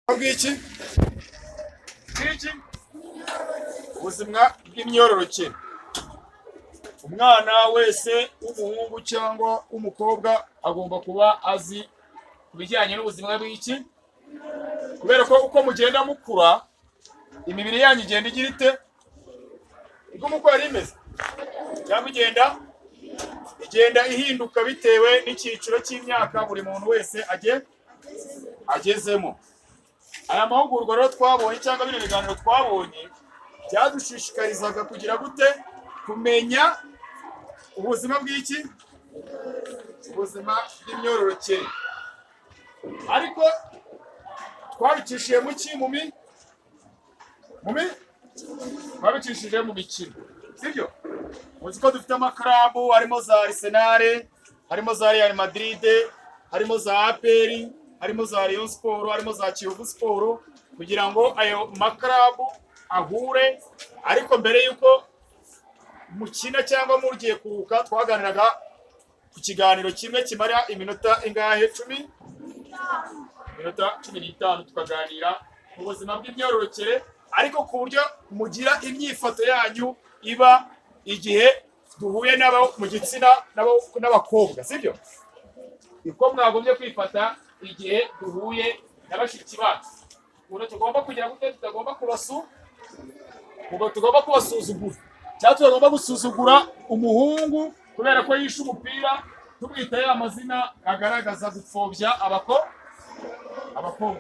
Bw'iki? Bw'iki? Ubuzima bw'imyororokere. Umwana wese w'umuhungu cyangwa w'umukobwa agomba kuba azi ku bijyanye n'ubuzima bw'iki, kubera ko uko mugenda mukura, imibiri yanyu igenda igira ite? Iguma uko yari imeze cyangwa igenda ihinduka bitewe n'icyiciro cy'imyaka buri muntu wese agezemo. Aya mahugurwa rero twabonye, cyangwa bino biganiro twabonye, byadushishikarizaga kugira gute? Kumenya ubuzima bw'iki? Ubuzima bw'imyororokere. Ariko twabicishije mu ki? Mu mi mu mi twabicishije mu mikino, sibyo? Muzi ko dufite amakarabu, harimo za Arsenal, harimo za Real Madrid, harimo za APR, harimo za Rayon Sport, harimo za Kiyovu Sport, kugira ngo ayo makarabu ahure. Ariko mbere y'uko mukina cyangwa mugiye kuruhuka, twaganiraga ku kiganiro kimwe kimara iminota ingahe? 10, iminota 15, tukaganira ku buzima bw'imyororokere, ariko ku buryo mugira imyifato yanyu iba igihe duhuye n'abo mu gitsina n'abakobwa, sibyo? Uko mwagombye kwifata igihe duhuye na bashiki bacu, ukuntu tugomba kugira gute, tutagomba kubasu ubwo tugomba kubasuzugura, cyangwa tutagomba gusuzugura umuhungu kubera ko yishe umupira, tumwita ya mazina agaragaza gupfobya abakobwa.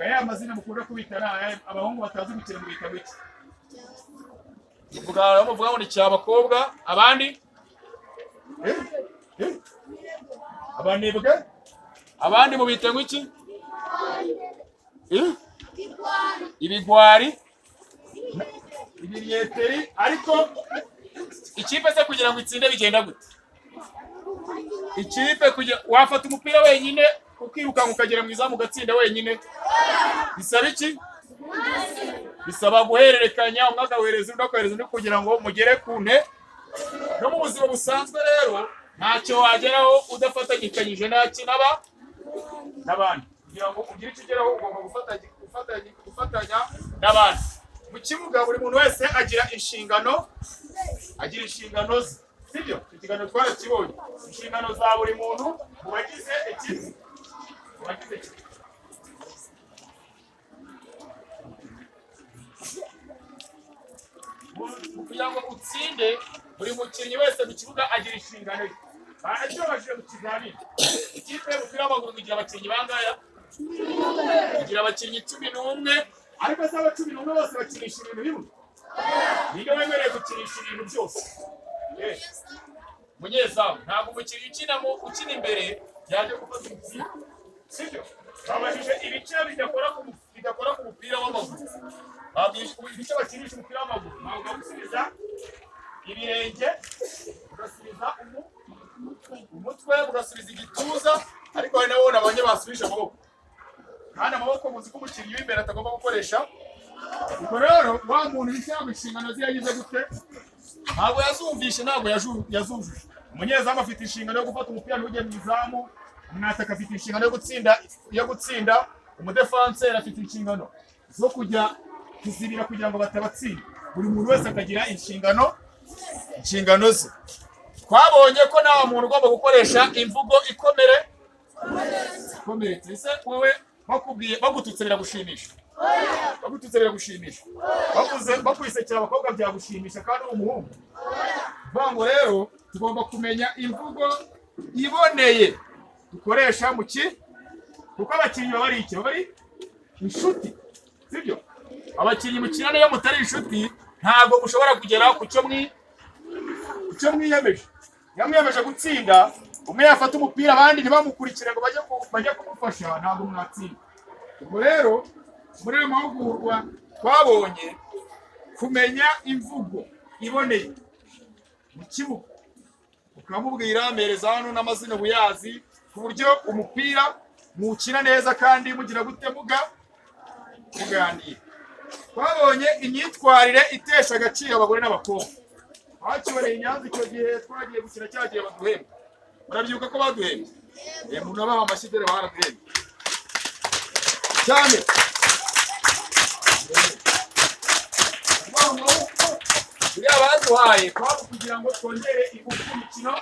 Ya mazina mukunda kubita ni ayahe? Abahungu batazi gukina mubita biki? Muvuga ngo ni cyabakobwa, abandi? Eh? Eh? Abanebwe. Abandi mubita ngo iki? Eh? Ibigwari, ibinyeteri. Ariko ikipe se kugira ngo itsinde bigenda gute? Ikipe kugira, wafata umupira wenyine ukirukanka ukagera mu izamu ugatsinda wenyine? Bisaba iki? Bisaba guhererekanya, umwe agahereza undi, akahereza undi, kugira ngo mugere ku nte. No mu buzima busanzwe rero, ntacyo wageraho udafatanyikanyije n'abandi. Kugira ngo ugire icyo ugeraho, ugomba gufatanya n'abandi. Mu kibuga buri muntu wese agira inshingano ze, sibyo? Icyo kiganiro twarakibonye, inshingano za buri muntu mu bagize ekipe, mu bagize ekipe. Kugira ngo utsinde, buri mukinnyi wese mu kibuga agira inshingano ye. Barakibabajije mu kizamini: ikipe y'umupira w'amaguru igira abakinnyi bangahe? Igira abakinnyi 11. Ariko se aba 11 bose bakinisha ibintu bimwe? Ninde wemerewe gukinisha ibintu byose? Munyezamu. Ntabwo umukinnyi ukina imbere yajya gufata umupira, sibyo? Babajije ibice bidakora ku mupira w'amaguru. Babwije ibice bakinisha umupira w'amaguru. Ntabwo gusubiza ibirenge, ugasubiza umutwe, ugasubiza igituza, ariko hari nabo nabonye basubije amaboko, kandi amaboko muzi ko umukinnyi w'imbere atagomba gukoresha. Ubwo rero wa muntu wishyira inshingano ze yagize gute? Ntabwo yazumvishe, ntabwo yazujuje. Umunyezamu afite inshingano yo gufata umupira ntujye mu izamu, umwataka afite inshingano yo gutsinda, umudefanseri afite inshingano zo kujya kuzibira kugira ngo batabatsinda. Buri muntu wese akagira inshingano ze. Twabonye ko nta muntu ugomba gukoresha imvugo ikomeretse. Ese wowe bakubwiye, bagututse biragushimisha? Bagututse biragushimisha? Bavuze bakwisekera abakobwa byagushimisha kandi uri umuhungu? Vuga ngo rero tugomba kumenya imvugo iboneye dukoresha mu ki, kuko abakinnyi baba ari iki? Baba ari inshuti, sibyo? Abakinnyi mukina, iyo mutari inshuti ntabwo mushobora kugera ku cyo mwiyemeje. Iyo mwiyemeje gutsinda, umwe yafata umupira abandi ntibamukurikire ngo bajye kumufasha, ntabwo mwatsinda. Ubwo rero muri ayo mahugurwa twabonye kumenya imvugo iboneye mu kibuga, ukamubwira mpereza hano n'amazina ubuyazi, ku buryo umupira muwukina neza kandi mugira gute? Muganira. Twabonye imyitwarire itesha agaciro abagore n'abakobwa. Twakiboneye i Nyanza icyo gihe twagiye gukina, cya gihe baduhemba. Murabyibuka ko baduhembye? Umuntu abaha amashyi, dore baraduhembye cyane. baduhaye kwari kugira ngo twongere ingufu mu mikino,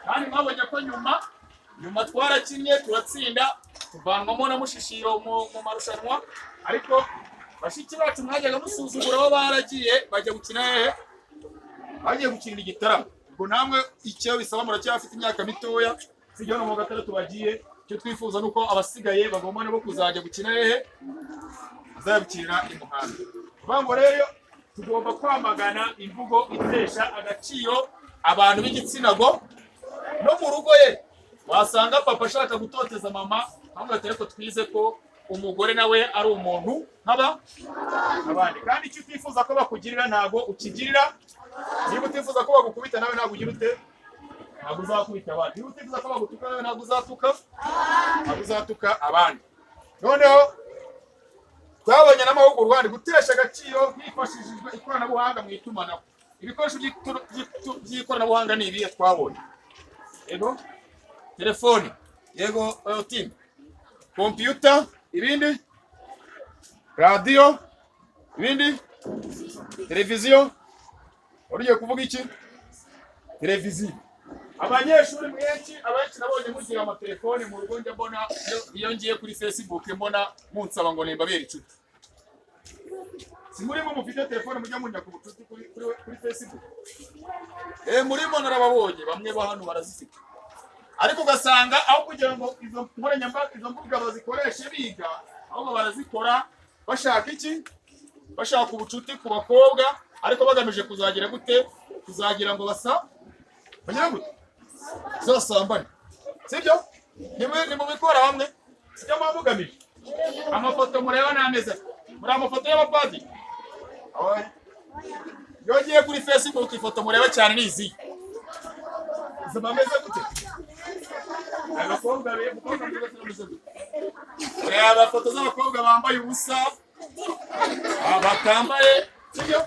kandi mwabonye ko nyuma twarakinnye turatsinda, tuvanwamo na Mushishiro mu marushanwa. Ariko bashiki bacu mwajyaga musuzugura bo baragiye bajya gukina hehe? Bagiye gukinira igitaramo. Ubwo namwe icyo bisaba, muracyafite imyaka mitoya, sijya no mu gatandatu bagiye. Icyo twifuza nuko abasigaye bagomba nabo kuzajya gukina hehe? Bazajya gukinira i Muhanga. Kuvuga ngo rero tugomba kwamagana imvugo itesha agaciro abantu b'igitsina go. No mu rugo ye wasanga papa ashaka gutoteza mama, ahubwo ati ariko twize ko umugore nawe ari umuntu nk'aba abandi, kandi icyo utifuza ko bakugirira ntabwo ukigirira. Niba utifuza ko bagukubita nawe ntabwo ugira ute? Ntabwo uzakubita abandi. Niba utifuza ko bagutuka nawe ntabwo uzatuka abandi. Noneho twabonye n'amahugurwa ari gutesha agaciro hifashishijwe ikoranabuhanga mu itumanaho. Ibikoresho by'ikoranabuhanga ni ibihe twabonye? Yego, telefoni, yego, team, kompiyuta, ibindi, radiyo, ibindi, televiziyo. Wari ugiye kuvuga iki? Televiziyo. Abanyeshuri mwenshi, abenshi nabonye mugira amatelefoni mu rugo. Njya mbona iyo ngiye kuri Facebook mbona munsaba ngo nimbabere inshuti. Si murimo mufite telefone mujya munya ku bucuti kuri Facebook? Murimo, narababonye, bamwe ba hano barazifite. Ariko ugasanga aho kugira ngo izo nkoranyambaga, izo mbuga bazikoreshe biga, ahubwo barazikora bashaka iki? Bashaka ubucuti ku bakobwa, ariko bagamije kuzagira gute? Kuzagira ngo basa bagire gute? Zasambane, sibyo? Nimubikora hamwe, sibyo muba mugamije? Amafoto mureba ni ameza muri amafoto y'abapadiri. Oya. Iyo ugiye kuri Facebook, ifoto mureba cyane ni izihe? Ziba ameze gute? Abakobwa be, umukobwa mwiza ameze gute? Ureba foto z'abakobwa bambaye ubusa, batambaye, sibyo?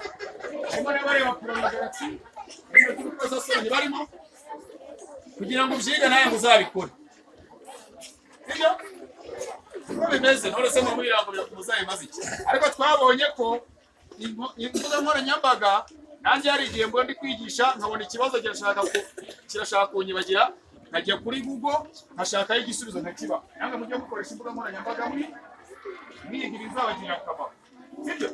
Harimo n'abareba pornography, barimo barimo kugira ngo ubyige nawe ngo uzabikore, sibyo? Uko bimeze none se mu birango muzabimaze iki? Ariko twabonye ko imbuga nkoranyambaga, nanjye hari igihe mbona ndi kwigisha nkabona ikibazo kirashaka kunyibagira, nkajya kuri Google nkashakayo igisubizo nkakiba. Namwe mujye mukoresha imbuga nkoranyambaga muri mwiga ibizabagirira akamaro, sibyo?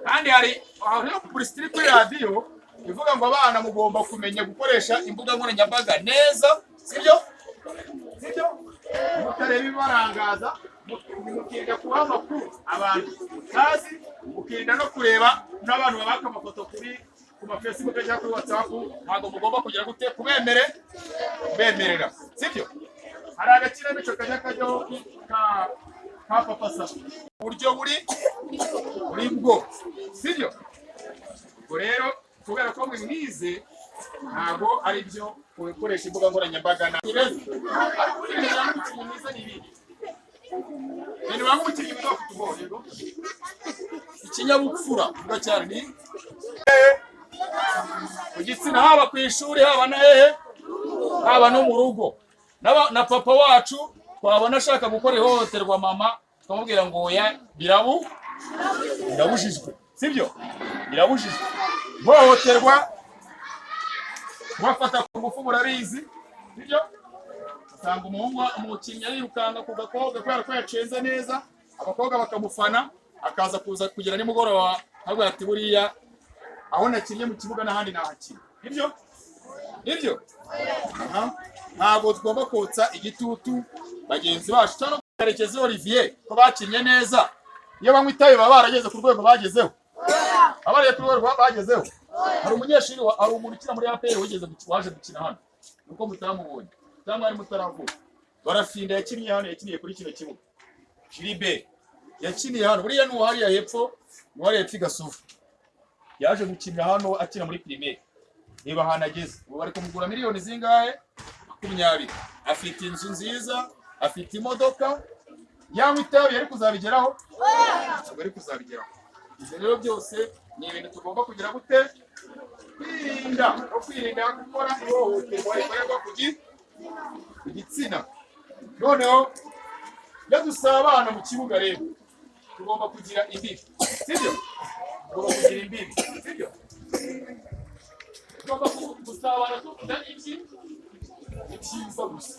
Kandi hari aho publicity iri kuri radiyo ivuga ngo abana mugomba kumenya gukoresha imbuga nkoranyambaga neza, sibyo? Sibyo? Mutareba ibibarangaza, mukirinda kubaha amakuru abantu mutazi, mukirinda no kureba n'abantu babaka amafoto ku ma Facebook cyangwa kuri WhatsApp. Ntabwo mugomba kugira gute? Kubemerera, sibyo? Hari agakinamico kajya kajyaho ka Papa Sava, uburyo buri bwo, sibyo? Ubwo rero kubera ko mwe mwize, ntabwo ari byo gukoresha imbuga nkoranyambaga na beza. Ariko ubundi ibintu biranga umukinnyi mwiza ni ibihe? Ibintu biranga umukinnyi mwiza wa football? Yego, ikinyabupfura. Vuga cyane. Ni ku gitsina, haba ku ishuri, haba na hehe, haba no mu rugo. Na papa wacu twabona ashaka gukora ihohoterwa mama, tukamubwira ngo oya, birabujijwe, sibyo? Birabujijwe ihohoterwa, kubafata ku ngufu, murabizi, sibyo? Usanga umuhungu umukinnyi arirukanka ku gakobwa kubera ko yacenze neza, abakobwa bakamufana, akaza kuza kugera nimugoroba avuga ati buriya aho nakinnye mu kibuga n'ahandi nahakina. Nibyo? Nibyo? Aha. Ntabwo tugomba kotsa igitutu bagenzi bacu cyangwa Karekezi Olivier ko bakinnye neza. Iyo banywa itabi baba barageze ku rwego bagezeho? Baba barageze ku rwego bagezeho? Hari umunyeshuri hari umuntu ukina muri APR wigeze waje gukina hano, nuko mutamubonye cyangwa mwari mutaravuka. Barafinda yakiniye hano, yakiniye kuri kino kibuga. Gilbert yakiniye hano. Buriya ni uwahariya hepfo, ni uwahariya hepfo i Gasovu. Yaje gukinira hano akina muri primaire. Reba ahantu ageze ubu, bari kumugura miliyoni zingahe? 20. Afite inzu nziza, afite imodoka. Yanywa itabi yari kuzabigeraho? Ntabwo ari kuzabigeraho. Ibyo rero byose ni ibintu tugomba kugira gute? Kwirinda, no kwirinda gukora ihohoterwa rikorerwa ku gitsina. Noneho iyo dusabana mu kibuga rero tugomba kugira imbibi, sibyo? Tugomba kugira imbibi, sibyo? Tuzabana tuvuga ibyiza gusa.